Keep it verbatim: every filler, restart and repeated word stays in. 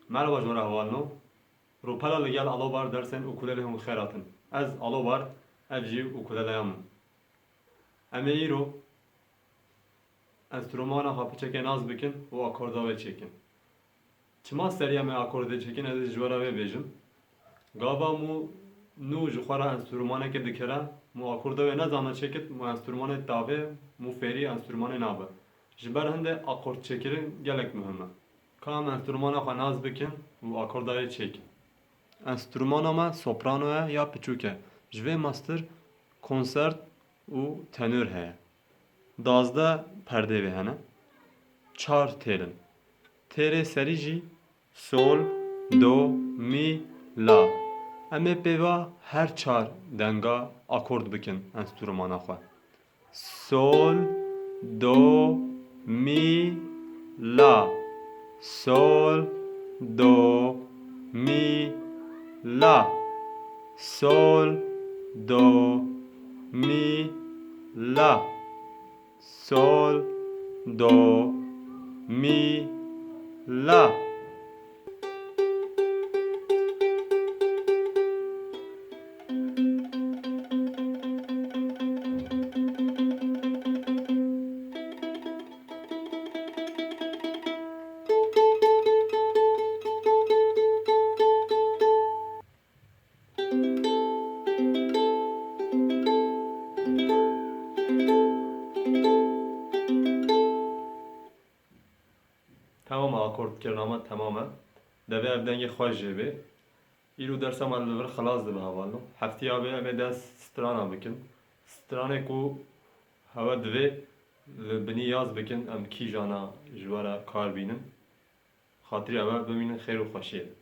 Merhaba ji we re hevalno. Rûpela li gel Alobar dersên ukulelê hûn xêr hatin. Ez Alobar, ev jî ukuleleya min. Em ê îro enstrûmana xwe piçekê nas bikin û akorda wê çêkin. Çima serî em ê akordê çêkin, ez ê ji we re vê bêjim. Gava mû nû ji xwe re enstrûmanekê dikire, mû akorda wê nezane çêkit, mû enstrûmanê tavê, mû fêrî enstrûmanê nabe. Ji ber hindê akord çêkirin gelek muhim e. Ka em enstrûmana xwe nas bikin û akorda wê çêkin. Enstrûmana me soprano ye ya piçûk e. Ji vê mastir konsert û tenor heye. Dazdeh perdê vê hene. Çar têl in. Têrê serî jî sol, do, mî, la. Em ê pêva her çar denga akord bikin enstrûmana xwe. Sol, do, mî, la. Sol, do, mî, la. Sol, do, mî, la. Sol, do, mî, la. Tamam e, akordkirina me temam e. Devê ev dengê xweş jê bê. Îro dersa me li vir xilas dibe hevalno. Heftiya vê em ê dest strana bikin. Stranê ku hewe divê li binî yaz bikin, em kîjana ji we re kar bînin. Xatirî hewe bimînin xêr û xweşiyê de.